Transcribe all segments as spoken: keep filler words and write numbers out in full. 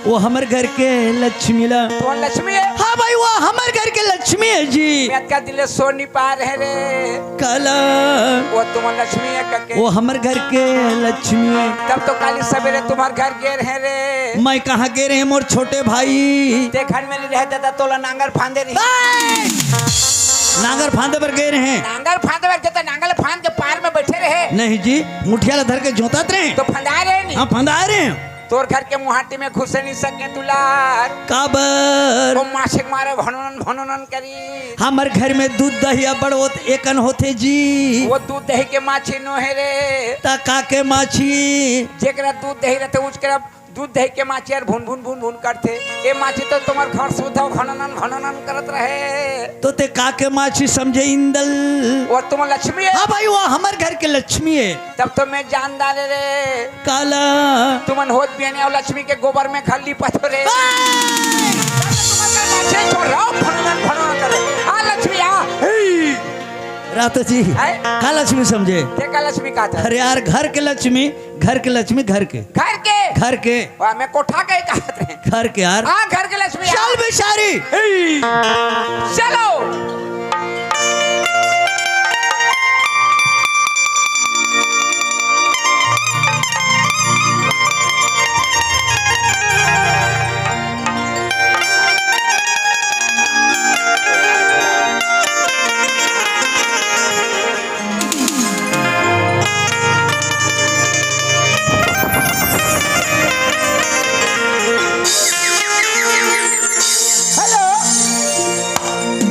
वो हमर घर के लक्ष्मी ला। तुमन लक्ष्मी हे? हाँ भाई, वो हमर घर के लक्ष्मी हे जी। मैं अतका दिन ले सो नी पाए रहें रे। काला? वो तुमन लक्ष्मी हे कके। वो हमर घर के लक्ष्मी हे। तब तो काली सबेरे तुम्हर घर गे रहें रे। मैं कहाँ गे रहें मोर छोटे भाई? ते घर में नी रहे त तोला नांगर फांदे रही। ए! नांगर फांदे बर गे रहें। नांगर फांदे बर जब नांगर फांद के पार में बैठे रहे। नहीं जी, मुठिया ला धर के जोतात रहें। तो फंदाए रहें नी। हाँ, फंदाए रहें। तोर घर के मुहाटी में घुसे नी सके दुलार। काबर? वो माछी के मारे भनोनन भनोनन करी। हमर घर में दूध दही अब्बड़ होत एकन होथे जी। वो दूध दही के माछी नोहे रे। त का के माछी? जेकरा दूध दही रहथे, उचकरा दूध दही के माछी अर भुन भुन भुन भुन करथे। ए माछी तो तुम्हर घर सुद्धा घननन घननन करत रहे। तो ते का के माछी समझे इंदल? वो तुमन लक्ष्मी हे। हाँ भाई, वो हमर घर के लक्ष्मी हे। तब तो मैं जान डारे रे। काला? तुमन होत बिहाने अउ लक्ष्मी के गोबर में घर लिपत हो रे। ए! तुमन का माछी छोड़ रहा हूँ, भननन भननन करे। आ लक्ष्मी आ। हे! रातो जी, हैं? का लक्ष्मी समझे? ते का लक्ष्मी कहा था? अरे यार, घर के लक्ष्मी, घर के लक्ष्मी, घर के। घर के? घर के। वाह, मैं कोठा के कहा था। घर के यार। हाँ, घर के लक्ष्मी, चल हाँ। बिचारी। हे। चलो। हेलो,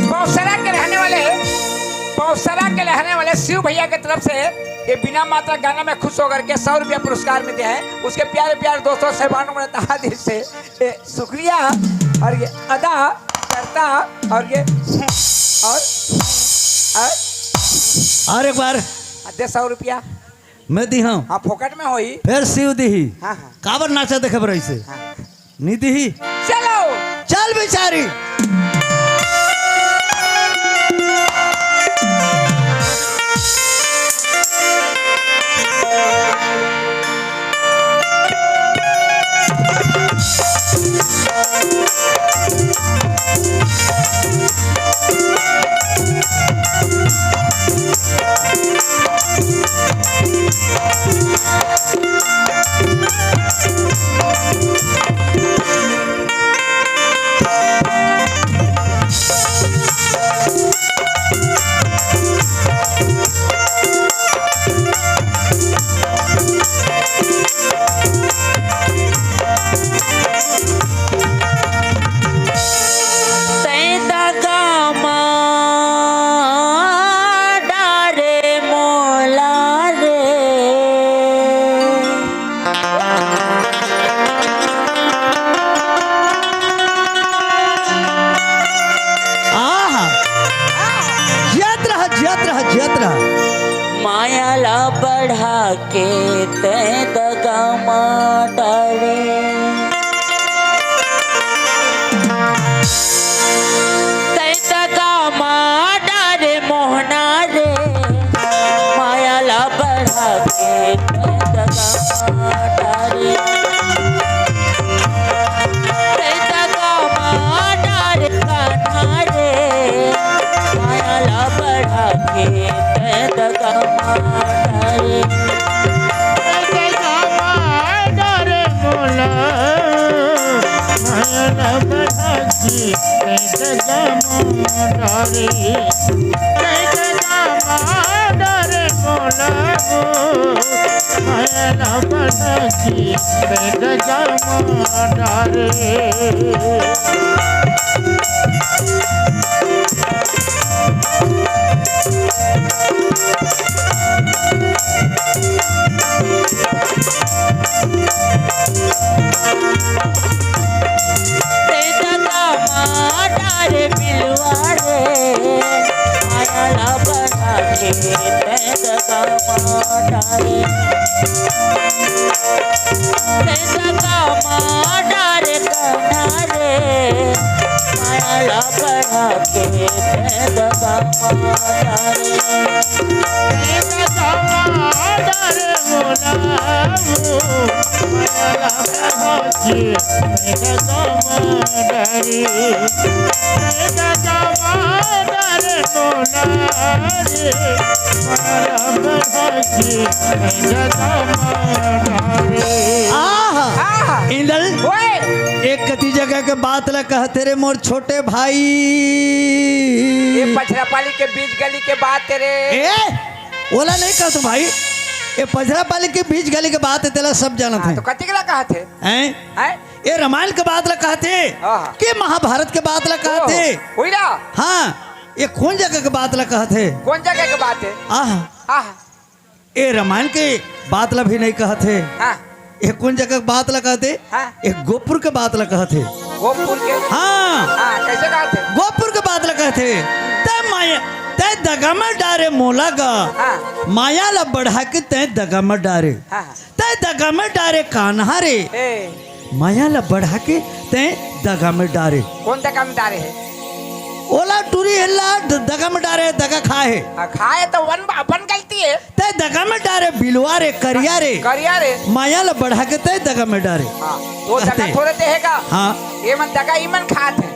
पौसरा के रहने वाले, पौसरा के रहने वाले शिव भैया की तरफ से ये बिना मात्रा गाना में खुश होकर के सौ रुपया पुरस्कार में दिया है। उसके प्यारे प्यारे दोस्तों, साहबानों, बड़े तहा दिल से ये शुक्रिया और ये अदा करता और ये और और और एक बार दे सौ रुपया। मैं दी हूँ। हाँ, फोकट में होई। फिर शिव दी ही। हाँ, हाँ। काबर नाचा देखे बर ऐसे? हाँ। नी दी ही। चलो। चल बिचारी। तैं दगा मा डारे मोला रे। आहा। जियत रहा, जियत रहा, जियत रहा। माया ला बढ़ा के तैं दगा मा डारे। तैं दगा मा डारे मोहना रे, माया ला बढ़ा के तैं दगा मा डारे। तैं दगा मा डारे कान्हा रे, माया ला बढ़ा के तैं दगा मा डारे। तैं दगा मा डारे मोला, माया ला बढ़ा के तैं दगा मा डारे। तैं दगा मा डारे मोला, माया ला बढ़ा के तैं दगा मा डारे। तैं दगा मा डारे बिलवा रे, माया ला बढ़ा के तैं दगा मा डारे। तैं दगा मा डारे कान्हा रे, माया ला बढ़ा के तैं दगा मा डारे। तैं दगा मा डारे मोला, आहा। आहा। इंदल, ओए। एक कति जगह के बात ला कहते रे मोर छोटे भाई। ये पचरापाली के बीच गली के बात रे। ए, ओला नहीं कहत भाई। ये पचरापाली के बीच गली के बात है, तेला सब जानत हाँ, है। तो कति के ला कहत है? हैं? हैं? ये रामायण के बात ला कहत है आहा। कि महाभारत के बात ला कहत है? ओहो, होई ना? हाँ, ये कौन जगह के बात ला कहत है? कौन जगह के बात है? आहा। आहा। ए रामायण के बात ला भी नहीं कहत हे। हाँ। ए कौन जगह के बात ला कहत हे? हाँ। ए गोपुर के बात ला कहत हे। गोपुर के? हाँ। हाँ, कैसे कहत हे? गोपुर के बात ला कहत हे। तै माया, तै दगा में डारे मोला गा। हाँ। माया ला बढ़ा के तै दगा में डारे। हाँ, हाँ। तै दगा में डारे कान्हा रे। ए। माया ला बढ़ा के तै दगा में डारे। कौन दगा में डारे है? ओला टूरी हेल्ला द-, दगा में डारे, दगा खाए हे। हाँ, खाए तो वन, अपन गलती है। तै दगा में डारे, बिलवा रे, करिया रे। करिया रे। माया ला बढ़ा के तै दगा में डारे। हाँ, वो दगा कहते। थोड़े देहेगा। हाँ। ये मन दगा, ई मन खात है।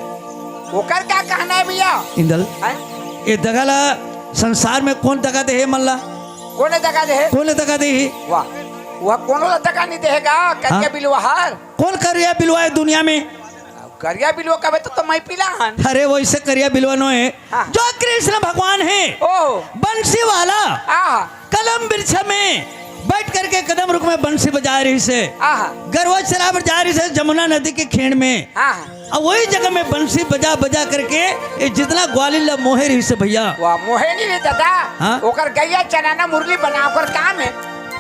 ओकर क्या कहना है भैया? इंदल, हैं? ये दगा ला संसार में कौन दगा दे हे मन ला? कौन दगा दे हे? कौन दगा दे हे? वाह, वह कोनो ला दगा नहीं देहेगा, करिया हाँ। बिलवा हर। कौन करिया बिलवा है दुनिया में? करिया बिलवा कबे तो, तो मैं पीला हन। अरे वैसे करिया बिलवा नो है, हाँ। जो कृष्ण भगवान है, ओहो। बंसी वाला, आहा। कलम वृक्ष में बैठ करके कदम रुख में बंसी बजा रहिसे, आहा। गरवा चराबर जा रहिसे जमुना नदी के खेड़ में। आहा। अब वही जगह में बंसी बजा बजा करके ये जितना ग्वालिन ला मोहे रहिसे भैया। वाह, मोहे नहीं रे दादा। हाँ? ओकर गैया चनाना मुरली बना ओकर काम है।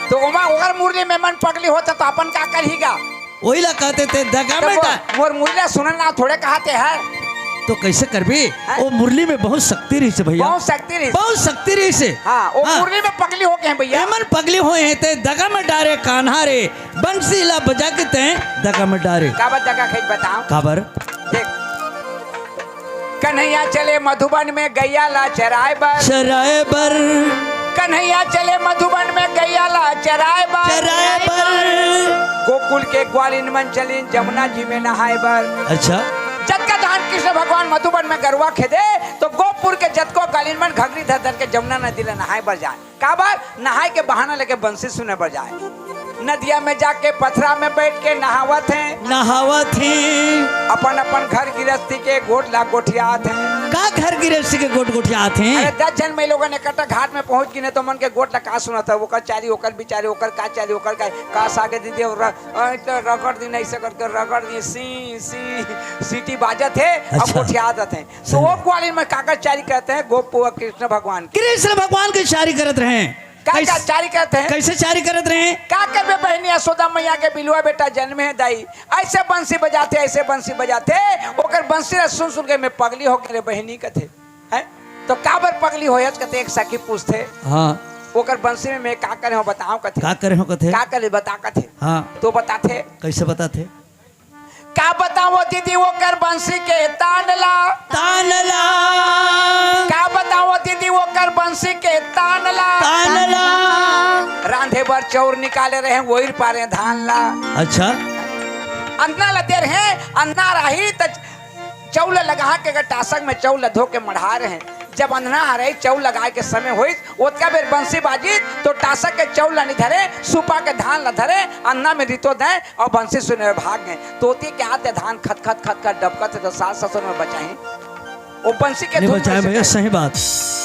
तो ओमा ओकर मुरली में मन पगली होता तो अपन का करहीगा? वही ला कहते थे, दगा तो में वो, डा- मोर मुरली ला सुनन ना थोड़े कहते हैं। तो कैसे करबी? हैं? वो मुरली में बहुत शक्ति रहिसे भैया। बहुत शक्ति रहिसे। बहुत शक्ति रहिसे। हाँ, वो हाँ। मुरली में पगली हो गए हैं भैया। एमन पगली होए हैं, ते दगा में डारे कान्हा रे, बंसी ला बजा के ते दगा में डारे। काबर दगा खाई बताओ। काबर? देख, कन्हैया चले मधुबन में गैया ला चराए बर। चराए बर। कन्हैया चले मधुबन में गैया ला चराए बर। चराए बर। गोकुल के ग्वालिन मन चलिन जमुना जी में नहाए बर। अच्छा। जतका धान कृष्ण भगवान मधुबन में गरवा खेदे, तो गोपुर के जतको ग्वालिन मन घघरी धर धर के जमुना नदी ला नहाए बर जाए। काबर? नहाए के बहाना लेके बंसी सुने बर जाए। नदिया में जाके पथरा में बैठ के नहावत हैं। नहावत हैं। अपन अपन घर गिरस्ती के गोठ ला गोठियात हैं। का घर गिरस्ती के गोठ गोठियात हैं? अरे दस झन में लोगन इकट्ठा घाट में पहुंच गिने तो मन के गोठ ला का सुनत है, ओकर चारी, ओकर बिचारी, ओकर का चारी, ओकर का, का सागे दीदी और र-, अ, तो रगड़ दिन ऐसे करके रगड़ दिन सी, सी, सीटी बाजत है, अब अच्छा। गोठियात हैं। तो सही। वो ग्वालिन में काकर चारी करत हैं, गोप कृष्ण भगवान के। कृष्ण भगवान के चारी करत रहे। का, का कैसे, चारी करत हैं? कैसे चारी करत रहे? का करबे बहिनी यशोदा मैया के बिलवा बेटा जन्म है दाई, ऐसे बंसी बजाते, ऐसे बंसी बजाते, ओकर बंसी ला सुन सुन के मैं पगली हो के रे बहिनी कथे। हैं? तो काबर पगली होयस कथे एक सखी पूछथे। हाँ। ओकर बंसी में मैं का करे हो बताओ कथे। का करे हो कथे? का करे बता कथे। हाँ। तो बताथे। कैसे बताथे? का बताओ दीदी ओकर बंसी के तान ला। तान ला। का बताओ दीदी ओकर बंसी के तान ला। तान ला। रांधे बर चौर निकाले रहे, वही पारे धान ला। अच्छा। अंधना ला दे रहे, अंधना रही त चौल लगा के अगर टासक में चौल धो के मढ़ा रहे, जब अंधना हरे चौल लगाए के समय होइस, ओतका बेर बंसी बाजिस, तो टासक के चौल ला नी धरे, सुपा के धान ला धरे, अंधना में रितो दे और बंसी सुने में भाग गए। तोती के आते धान खत खत खत खत डबकत है, तो सास ससुर में बचाही। वो बंसी के नहीं धुन बचाए कैसे भैया, करे? सही बात।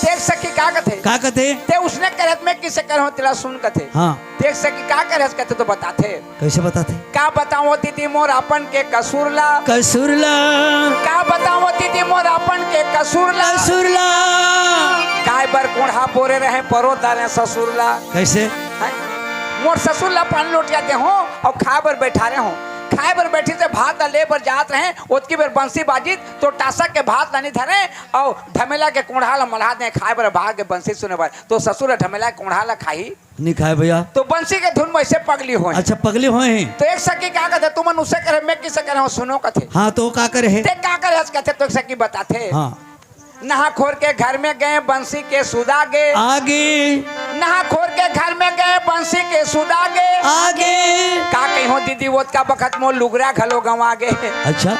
तेज सखी का कथे? का कथे? ते उसने करत में किसे करहो तेला सुन कथे। हाँ। देख सकी का करे हस कथे तो बताथे। कैसे बताथे? का बताओ दीदी मोर अपन के कसूर ला। कसूर ला। का बताओ दीदी मोर अपन के कसूर ला। कसूर ला। काय बर कोढ़ा बोरे रहे परो दारे ससुर ला। कैसे? हैं? मोर ससुर ला पानी लोटिया दे हो और खाए बर बैठा रहे हो। खाए बर बैठी से भात ला ले बर जात रहे, ओतकी बेर बंसी बाजिस तो टासक के भात ला नी धरे और ढमेला के कोढ़ा ला मल्हा दे खाए बर भाग के बंसी सुने बर। तो ससुर ढमेला के कोढ़ा ला खाही। नहीं खाए भैया। तो बंसी के धुन में ऐसे पगली होए। अच्छा, पगली होए हैं। तो एक सखी का कथे, तुमन उसे करे, मैं किसे करे हूँ, सुनो कथे। हाँ, तो का करे है? ते का करे हस कथे, तो एक सखी बताथे। हाँ। नहा खोर के घर में गए, बंसी के सुदा गे। आगे। नहा खोर के घर में गए, बंसी के सुदा गे। आगे। का कहियो दीदी, ओतका बखत मोर लुगरा घलो गंवा गे। अच्छा।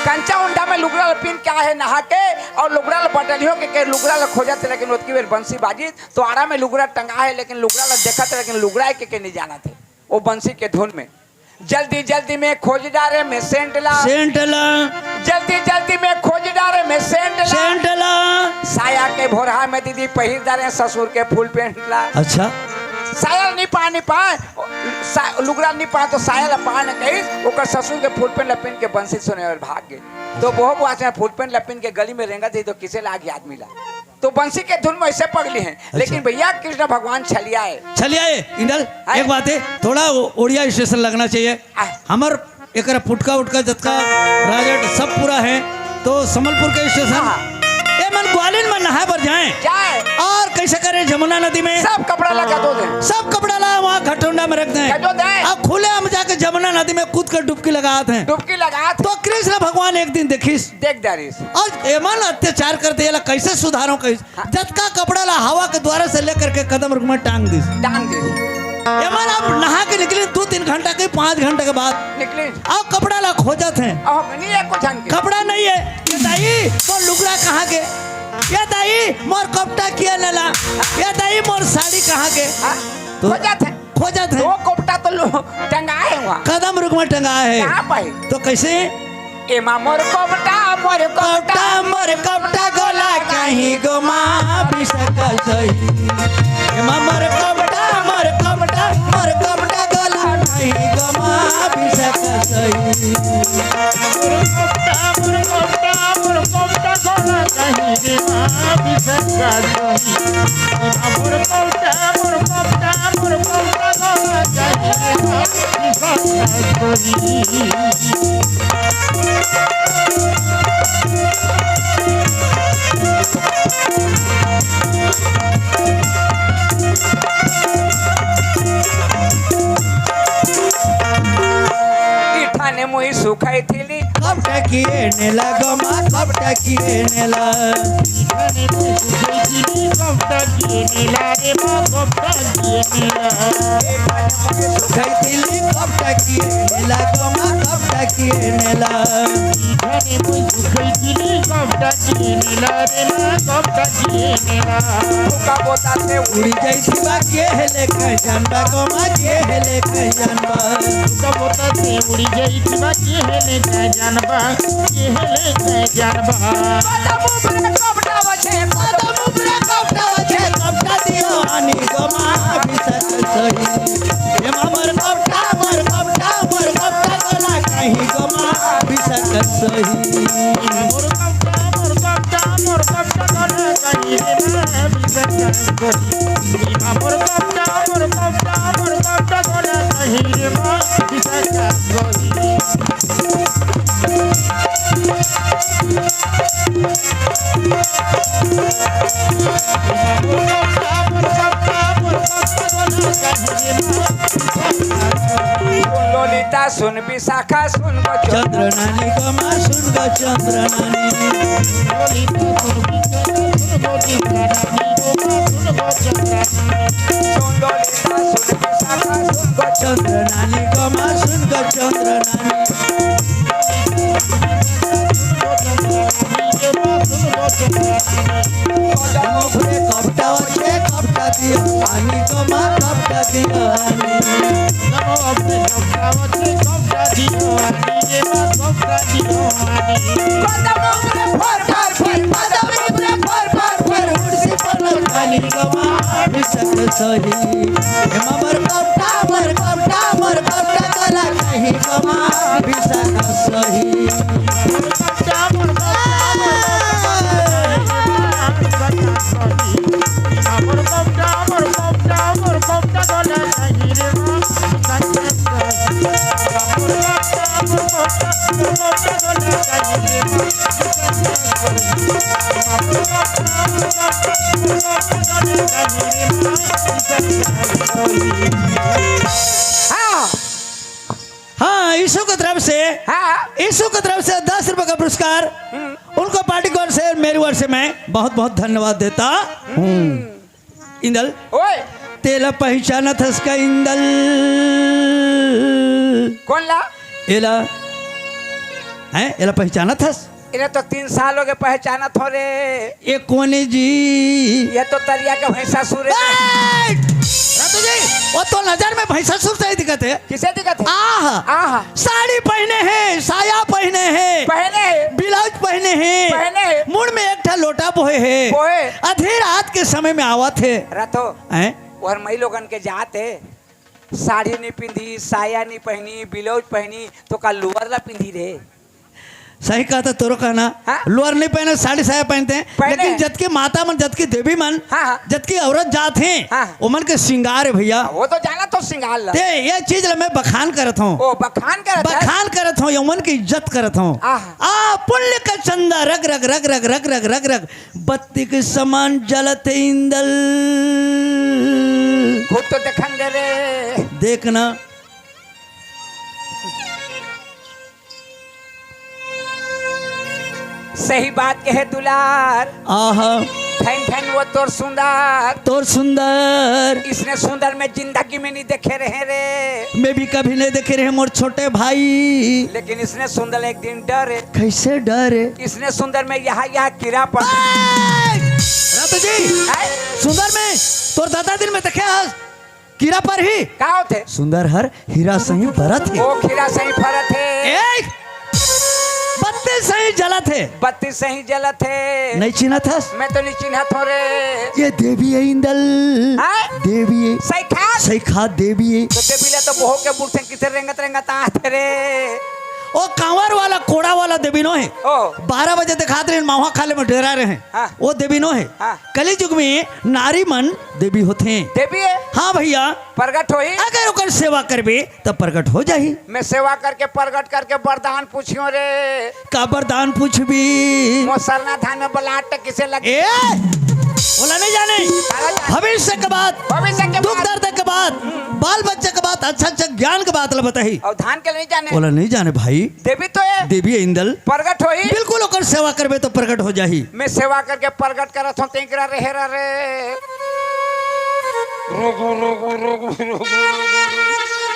कंचा उंडा में लुगरा ल पिन के आहे नहा के, अउ लुगरा ल बटलियो के, के लुगरा ल खोजत हे, लेकिन ओतकी बेर बंसी बाजिस, तो आड़ा में लुगरा टंगा हे, लेकिन लुगरा ल देखत हे, लेकिन लुगरा हे के, के नहीं जानत हे। वो बंसी के धुन में, जल्दी जल्दी में खोज डारे में सेंट ला। सेंट ला। जल्दी जल्दी में खोज डारे में सेंट ला। सेंट ला। साया के भोरहा में दीदी पहिर डारे ससुर के फुल पेंट ला। अच्छा। साया नहीं पा, नहीं पा, सा-, लुगरा नहीं पा तो साया ला पा न कहिस, ओकर ससुर के फुल पेंट ला पिन के बंसी सुने वाले भाग गे। तो बहु बुआ से फुल पेंट ला पिन के गली में रेंगत हे तो किसे लागी आदमी ला। तो बंसी के धुन में ऐसे पगली हैं। अच्छा। लेकिन भैया कृष्ण भगवान छलिया है। छलिया है, इंदल, आए। एक बात है, थोड़ा ओ-, ओड़िया स्टेशन लगना चाहिए। आए। हमर एकरा पुटका उटका जतका राजट सब पूरा है, तो संबलपुर के स्टेशन। हाँ। ए मन ग्वालिन में नहाए बर जाए। जाए। और कैसे करे जमुना नदी में? सब कपड़ा ला गदो दे। सब कपड़ा ला वहाँ घटोंडा में रख दें। गदो दे। अब खुले हम जाके जमुना नदी में कूद कर डुबकी लगात हैं। डुबकी लगात। तो कृष्ण भगवान एक दिन देखिस। देख डारिस। और एमन अत्याचार करते, एला कैसे सुधारो कहिस? हाँ। जतका कपड़ा ला हवा के द्वारा से लेकर के कदम रुख में टांग दिस। टांग दिस। एमन अब नहा के निकली दो तीन घंटा के, पाँच घंटा के बाद। निकली। अब कपड़ा ला खोजत हैं। अब नहीं है कुछ हमके। कपड़ा नहीं है। ये दाई, मोर लुगरा कहाँ गे? ये दाई, मोर कपटा किया नला? ये दाई, मोर साड़ी कहाँ गे? हाँ। तो खोजत हैं। खोजत हैं। वो कपटा तो लो-, टंगा है वहाँ। कदम रुख में टंगा है। कहाँ पे? तो कैसे? एमा मोर कपटा, मोर कपटा, कपटा, मोर कपटा गोला कहीं गमा बिसक सही। एमा मोर कपटा, मोर कपटा, मोर कपटा गोला कहीं गमा बिसक सही। मोर कपटा, मोर कपटा, मोर कपटा गोला कहीं गमा बिसक सही। एमा मोर कपटा, मोर कपटा, मोर कपटा गोला कहीं गमा बिसक सही। इठाने मुई सुखाई थिली। कब टकिए नेला गमा, कब टकिए नेला। इठाने मुई सुखाई थिली, कब टकिए नेला रे मा, कब टकिए नेला। सुखाई थिली, कब टकिए नेला गमा, कब टकिए नेला। इठाने मुई सुखाई थिली, कब टकिए नेला रे मा, कब टकिए नेला। फुका बोता से उड़ी जाई थी बा के हेले कह जानबा गमा, के हेले कह जानबा। फुका बोता से उड़ी जाई थी बा के हेले कह जानबा, के हेले कह जानबा। कदम ऊपरे कपटा वछे, कदम ऊपरे कपटा वछे, कपटा दियो आनी गमा बिसक सही। एमा मोर कपटा, मोर कपटा, मोर कपटा गोला कहीं गमा बिसक सही। एमा मोर कपटा, मोर कपटा, मोर कपटा गोला कहीं गमा बिसक सही। एमा मोर कपटा, मोर कपटा, मोर कपटा गोला कहीं गमा बिसक सही। ललिता सुन विशाखा सुन गो चंद्र नानी गमा सुन गो चंद्र नानी। ललिता सुन विशाखा सुन गो चंद्र नानी गमा सुन गो चंद्र नानी। सुन ललिता सुन विशाखा सुन गो चंद्र नानी गमा सुन गो चंद्र नानी। कदम ऊपरे कपटा वछे कपटा दियो आनी गमा कपटा दियो आनी। कदम ऊपरे कपटा वछे कपटा दियो आनी, ये बात कपटा दियो आनी। कदम ऊपरे फर फर फर, कदम ऊपरे फर फर फर, उड़सी पलक आनी गमा बिसक सही। एमा मोर कपटा, मोर कपटा, मोर कपटा गोला कहीं गमा बिसक सही। हाँ। हाँ, यीशु की तरफ से, हाँ। यीशु की तरफ से दस रुपए का पुरस्कार। हम्म। उन को पार्टी की ओर से, मेरी ओर से मैं बहुत बहुत धन्यवाद देता हूँ। इंदल, ओए। तेला पहचानत हस का इंदल? कौन ला? एला, हैं? एला पहचानत हस? इन्हें तो तीन साल हो गए पहचानत हो रे। ये कोने जी? ये तो तरिया के भैंसासुर है। रातू जी, वो तो नजर में भैंसासुर सही दिखत है। किसे दिखत है? आह। आह। साड़ी पहने हैं, साया पहने हैं, पहने हैं। ब्लाउज पहने हैं, पहने हैं। मुड़ में एक ठा लोटा बोहे है। बोहे। आधी रात के समय में आवत है। रथो। हैं? और मई लोगन के जात है, साड़ी नहीं पिंधी, साया नहीं पहनी, ब्लाउज पहनी, तो का लोअर ला पिंधी रे? सही कहता तोरो कहना। हाँ? लोअर नहीं पहने, साड़ी साया पहनते हैं, पहने। लेकिन जतकी माता मन, जतकी देवी मन, हाँ, हाँ। जतकी औरत जात हैं, हाँ। ओमन के श्रृंगार है भैया। वो तो जाना तो श्रृंगार ला। ते ये चीज ला मैं बखान करत हूँ। ओ, बखान करत है? बखान करत हूँ, ओमन की इज्जत करत हूँ। आह। आ पुण्य का चंदा रग रग रग रग रग रग रग रग बत्ती के समान जलत है इंदल। खुद तो देखन दे रे। देखना। सही बात कहे दुलार। आहा। धन धन वो तोर सुंदर। तोर सुंदर। इसने सुंदर मैं जिंदगी में नहीं देखे रहे रे। मैं भी कभी नहीं देखे रहे मोर छोटे भाई। लेकिन इसने सुंदर एक दिन डरे। कैसे डरे? इसने सुंदर में यहाँ यहाँ कीड़ा पड़। ए! रातू जी, हैं? सुंदर में तोर दादा दिन में देखे हस कीड़ा पर ही। का होथे? सुंदर हर हीरा सही बरत है। ओ हीरा सही फरत है। ए! बत्ती सही जलत है। बत्ती सही जलत है। नहीं चिन्हत हस? मैं तो नहीं चिन्हत हो रे। ये देवी है इंदल। हाँ? देवी है। सही खा। सही खा देवी है। तो देवी ला तो बोहो के बुढ़ से किसे रेंगत रेंगत आत रे। ओ कांवर वाला, कोड़ा वाला देवी नो है। ओ। बारह बजे दिखात रहे, मावा खाले में डेरा रहे। हाँ। वो देवी नो है। हाँ। कलयुग में नारी मन देवी होथे। देवी है। हाँ भैया। प्रगट होही। अगर ओकर सेवा करबे, त प्रगट हो जाही। मैं सेवा करके, प्रगट करके वरदान पूछियो रे। का वरदान पूछबी? मोर सरना धान में बलाट किसे लगे? ए! ओला नहीं जाने। काला जाने। भविष्य के बात, भविष्य के दुख बात। दर्द के बात, बाल बच्चे के बात, अच्छा अच्छा ज्ञान के बात ला बताही। और धान के नहीं जाने। ओला नहीं जाने भाई। देवी तो है। देवी है इंदल। प्रगट होही। बिल्कुल ओकर सेवा करबे तो प्रगट हो जाही। मैं सेवा करके प्रगट करत हूँ, तेकरा रहे रे। रुगु, रुगु, रुगु, रुगु, रुगु।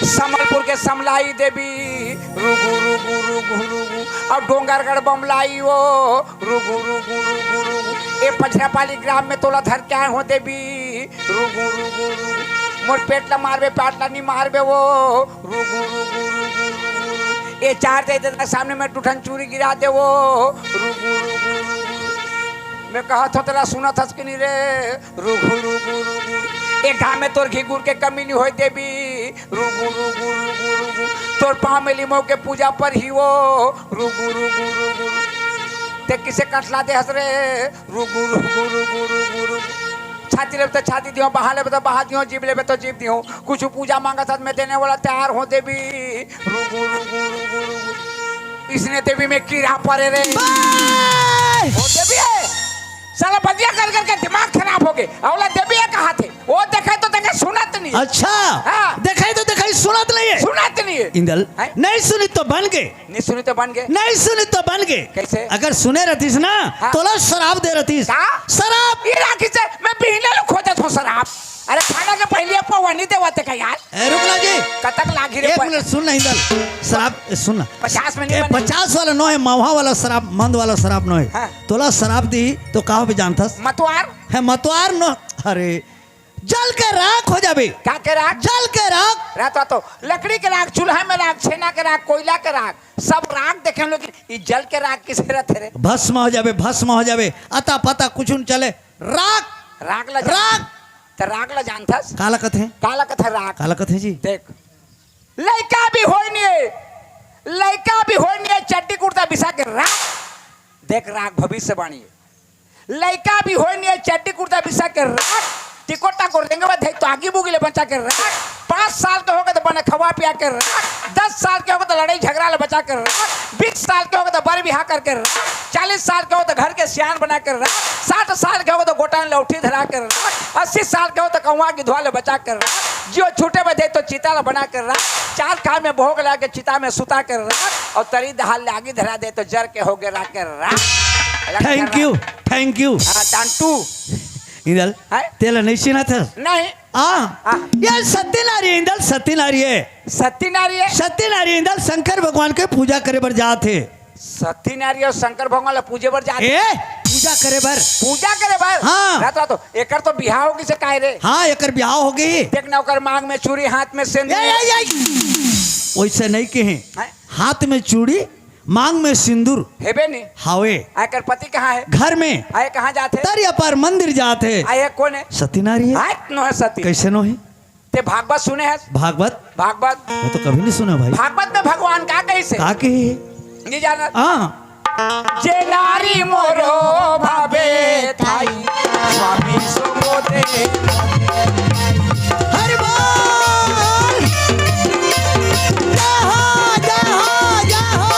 समलपुर के समलाई देवी। रुगु, रुगु, रुगु, रुगु। और डोंगरगढ़ बमलाई वो। रुगु, रुगु, रुगु, रुगु। ए पछरापाली ग्राम में तोला धर के आए हो देवी। रुगु, रुगु, रुगु। मोर पेट ला मारबे, पाट ला नहीं मारबे वो। रुगु, रुगु, रुगु, रुगु, रुगु। ए चार दे देता सामने में टूठन चूरी गिरा दे वो। रुगु, रुगु, रुगु, रुगु। मैं कहत हो तेला सुनत हस कि नहीं रे? रुगु, रुगु, रुगु। ए गाँव में तोर घी गुर के कमी नहीं होय देवी। रुगु, रुगु, रुगु, रुगु। तोर पाँव में लिमो के पूजा पर ही वो। रुगु, रुगु, रुगु, रुगु। ते किसे कटला दे हस रे? रुगु, रुगु, रुगु, रुगु, रुगु। छाती लेबे त छाती दियो, बहा लेबे त बहा दियो, जीभ लेबे त जीभ दियो। कुछ पूजा मांगत हस, मैं देने वाला तैयार हो देवी। रुगु, रुगु, रुगु, रुगु। इसने देवी में कीड़ा पड़े रे। बे! ओ देवी है। साला बदिया कर करके दिमाग खराब हो गए। अवला देवी है कहा थे? वो देखे तो देखे, सुनत नहीं है। अच्छा। हाँ। देखे तो देखे, सुनत नहीं है। सुनत नहीं है। इंदल, हैं? नहीं सुनी तो बन गए। नहीं सुनी तो बन गए। नहीं सुनी तो बन गए। कैसे? अगर सुने रहतीस ना, हाँ। तोला शराब दे रहतीस। का? शराब। ये राखी से मैं पीने लो खोजत हूँ शराब। अरे खाना के पहले पौवा नहीं देवा ते का यार? ए, रुक ना जी। कतक लागी रे एक पर- मिनट सुन ना इंदल। शराब, ए, सुन ना। पचास में नहीं ए, बने। पचास वाला नो है, मावा वाला शराब, मंद वाला शराब नो है। हाँ। तोला शराब दी तो का होबे जानथस? मतवार। है मतवार नो। अरे, जल के राख हो जाबे। का के राख? जल के राख। रात तो लकड़ी के राख, चूल्हा में राख, छेना के राख, कोयला के राख, सब राख देखे, लेकिन ई जल के राख किसे रहते रे? भस्म हो जाबे, भस्म हो जाबे। अता पता कुछ न चले। राख। राख ला जान-, राख। त राख ला जानथस? काला कथे? काला कथे राख? काला कथे जी? देख, लइका भी होय नहीं है, लइका भी होय नहीं है, चड्डी कुर्ता बिसा के राख। देख राख, भविष्यवाणी है। लइका भी होय नहीं है, चड्डी कुर्ता बिसा के राख, टिकोटा को रेंगवा धई तो आगी बुगी ले बचा के राख, पाँच साल के होगे तो बने खवा पिया के राख, दस साल के होगे तो लड़ाई झगड़ा ले बचा के राख, बीस साल के होगे तो बर बिहा करके राख, चालीस साल के होगे तो घर के सियान बना के राख, साठ साल के होगे तो गोटा लौठी धरा के राख, अस्सी साल के होगे तो कौवा गिधवा ले बचा के राख, जियो छूटे में दे तो चिता ले बना के राख, चार खाल में भोग लगा के चिता में सुता के राख, और तरी दहाल ले आगी धरा दे तो जर के होगे राख के राख। अलग थैंक कर यू। Thank you. हाँ, टांटू। इंदल, हैं? तेला नहीं चिन्हत हस? नहीं। हाँ। हाँ। ये सती नारी है, इंदल, सती नारी है। सती नारी है? सती नारी, इंदल, शंकर भगवान के पूजा करे बर जात हे। सती नारी अउ शंकर भगवान ला पूजे बर जात हे? ए, पूजा करे बर। पूजा करे बर? हाँ। रात रात तो एकर तो बिहाव हो गिस हे काय रे? हाँ, एकर बिहाव हो गे। देख ना, ओकर मांग में चूड़ी, हाथ में सेंदूर। ए, ए, ए। वैसे नहीं कहे। हैं? हाथ में चूड़ी, मांग में सिंदूर। हेबे नी। हावे। आ एकर पति कहाँ हे? घर में। आ ये कहाँ जात हे? तरिया पार मंदिर जात हे। आ ये कोन हे? सती नारी हे। हाथ नो हे सती। कैसे नो हे? ते भागवत सुने हस? भागवत? भागवत। मैं तो कभी नहीं सुना भाई। भागवत में भगवान का कहिस हे? का कहे? नहीं जानत? हाँ। जे नारी मोरो भावे थाई, स्वामी सुबोधे। हर बोल। जय हो, जय हो, जय हो।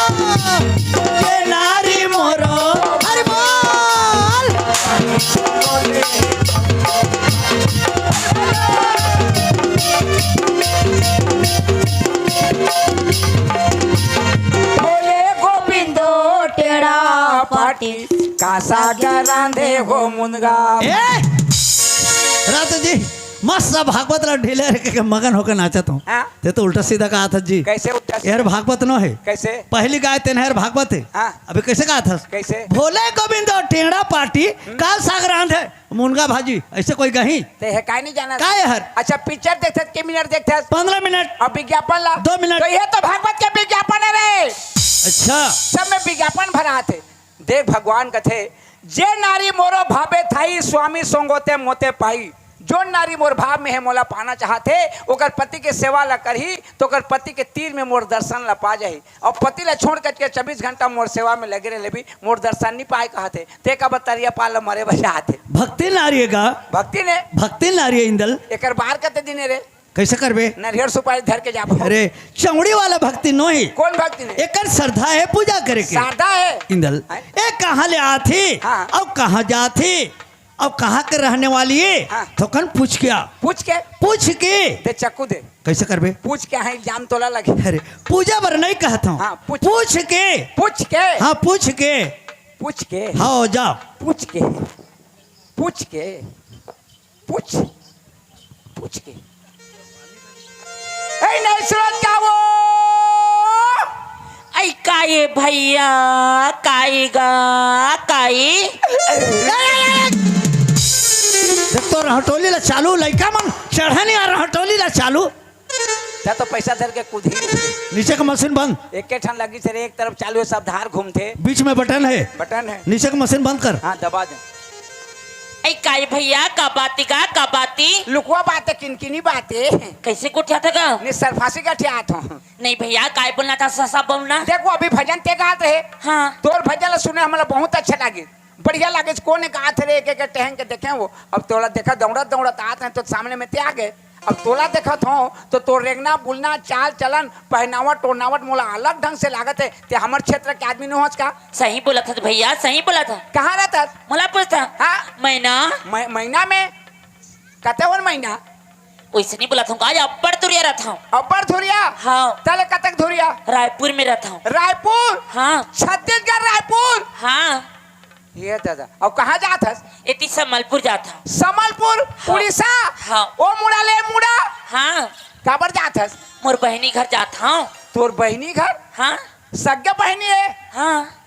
जे नारी मोरो। हर बोल। भोले गोविंदो टेढ़ा पाटी, का साग रांधे हो मुनगा। ए! रात जी, मस्त भागवत ला ढीले रखे के मगन होके नाचत हूँ। हाँ। ते तो उल्टा सीधा कहा था जी। कैसे उल्टा सीधा? यार भागवत नो हे। कैसे? पहली गाय तेन यार भागवत हे। हाँ। अबे कैसे कहा था? कैसे? भोले गोविंदो टेढ़ा पाटी, का साग रांधे मुनगा भाजी, ऐसे कोई कहीं? ते हे काय नहीं जाना? काय हर? अच्छा, पिक्चर देखथस के मिनट देखथस? पंद्रह मिनट। अब विज्ञापन ला? दो मिनट। तो ये तो भागवत के विज्ञापन हे रे। अच्छा। सब में विज्ञापन भरात हे। देख भगवान कथे, जे नारी मोरो भावे थाई, स्वामी संगोते मोते पाई। जोन नारी मोर भाव में हे, मोला पाना चाहत हे, ओकर पति के सेवा ला करही, तो ओकर पति के तीर में मोर दर्शन ला पा जाही। अउ पति ला छोड़ करके चौबीस घंटा मोर सेवा में लगे रह लेबे, मोर दर्शन नहीं पाए कहत हे। ते का बतरिया पाल मरे बजात हे। भक्ति नारी हे का? भक्ति ने। भक्ति नारी हे इंदल। एकर बार कते दिन हे रे? कैसे करबे? नरियर सुपारी धर के जाबो। अरे, चौड़ी वाला भक्ति नो हे। कौन भक्ति ने? एकर श्रद्धा हे पूजा करे के। श्रद्धा हे। इंदल, हैं? ए कहाँ ले आत हे? हाँ। अउ कहाँ जात हे? अउ कहाँ के रहने वाली हे? हाँ। थोकन पूछ के आ। पूछ के? पूछ के। दे चक्कू दे। कैसे करबे? पूछ के, हाँ, इल्जाम तोला लगे। अरे, पूजा बर नहीं कहत हूँ। हाँ, पूछ। पूछ के। पूछ के। हाँ, पूछ के। पूछ के। हाँ, जा। पूछ के। पूछ के। पूछ। पूछ के। ए, नहीं सुनत का वो? ऐ काई भैया, काई गा, काई। देख तो रहटोली ला चालू, लइका मन चढ़े नहीं आ रहटोली ला चालू। जा तो पैसा धर के कूदी। नीचे का मशीन बंद। एक के ठन लगी से रे, एक तरफ चालू हे, सब धार घूमथे। बीच में बटन हे। बटन हे। नीचे का मशीन बंद कर। हाँ, दबा दे। ऐ काई भैया, का बाती गा, का बाती? लुकवा बाते, किनकिनी बाते। कैसे गोठियात हे गा? नहीं, सरफासी गठियात हूँ। नहीं भैया, काय बोलना था, ससा बोलना। देखो, अभी भजन ते गात रहे। हाँ। तोर भजन ला सुने, हमला बहुत अच्छा लागे। बढ़िया लागे, कोन गात रे, एक एक टहन के देखे वो। अब तोला देखा, दौड़त दौड़त आत हे, तो सामने में ते आ गए। अब तोला देखत हूँ, तो तोर रेंगना, बुलना, चाल, चलन, पहनावट, ओढ़नावट मोला अलग ढंग से लागत हे। ते हमर क्षेत्र के आदमी नो हस का? सही बोलत हस भैया, सही बोलत हस। कहाँ रहत हस? मोला पूछत हस? हाँ? महीना? मै-, महीना में? कते होन महीना? वैसे नहीं बोलत हूँ, आज अब्बड़ दुरिया रहत हूँ। अब्बड़ दुरिया? हाँ। तले कतक दुरिया? रायपुर में रहत हूँ। रायपुर? हाँ। छत्तीसगढ़ रायपुर? हाँ। ये दादा, अब कहाँ जात हस? एती संबलपुर जात हूँ। संबलपुर, हाँ। उड़ीसा? हाँ। ओ मुड़ा ले मुड़ा? हाँ। काबर जात हस? मोर बहिनी घर जात हूँ। तोर बहिनी घर? हाँ। सग्गे बहिनी हे? हाँ।